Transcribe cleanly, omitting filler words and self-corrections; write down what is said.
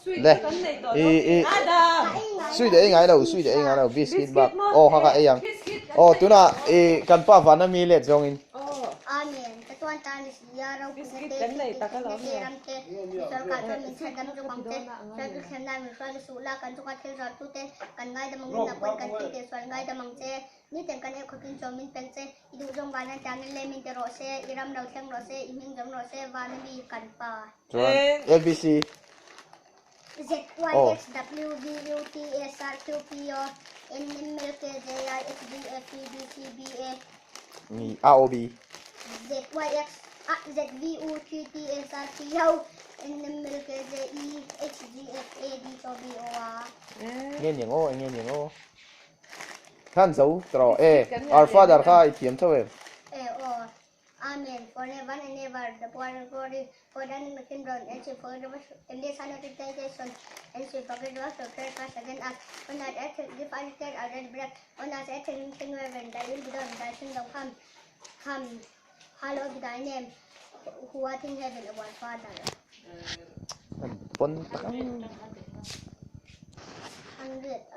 Le i i sweet ei ngai lo sweet ei ngai lo biscuit bak aw kha kha ei ang aw tunah i kan pa vana mi let zawngin. Nitin kan eu khawpin chaw min pek che, i duh zawng van atangin le min ti rawh se, i ram lo thleng rawh se, i hming zawm rawh se, van a mi kan pa. Chuan ABC. Z Y X W V U T S R Q P O N M L K J I H D F E D C B A. Ni A O B. Z Y X A Z V U T T S R P O N M L K J E H G F A D O B O A. Nge niang aw, enge niang aw. Khan zo tawh e, our father kha i thiam tho em? E aw, Amen, for heaven and ever, the power and glory, for the name of Him and she forgive us in this son of temptation, and she forgive us of trespass against us, on our earth give us this our daily bread, on our earth and king heaven, thy will be done, thy kingdom come, come, hallowed be thy name, who art in heaven, our Father. An pawn tak ang. 100.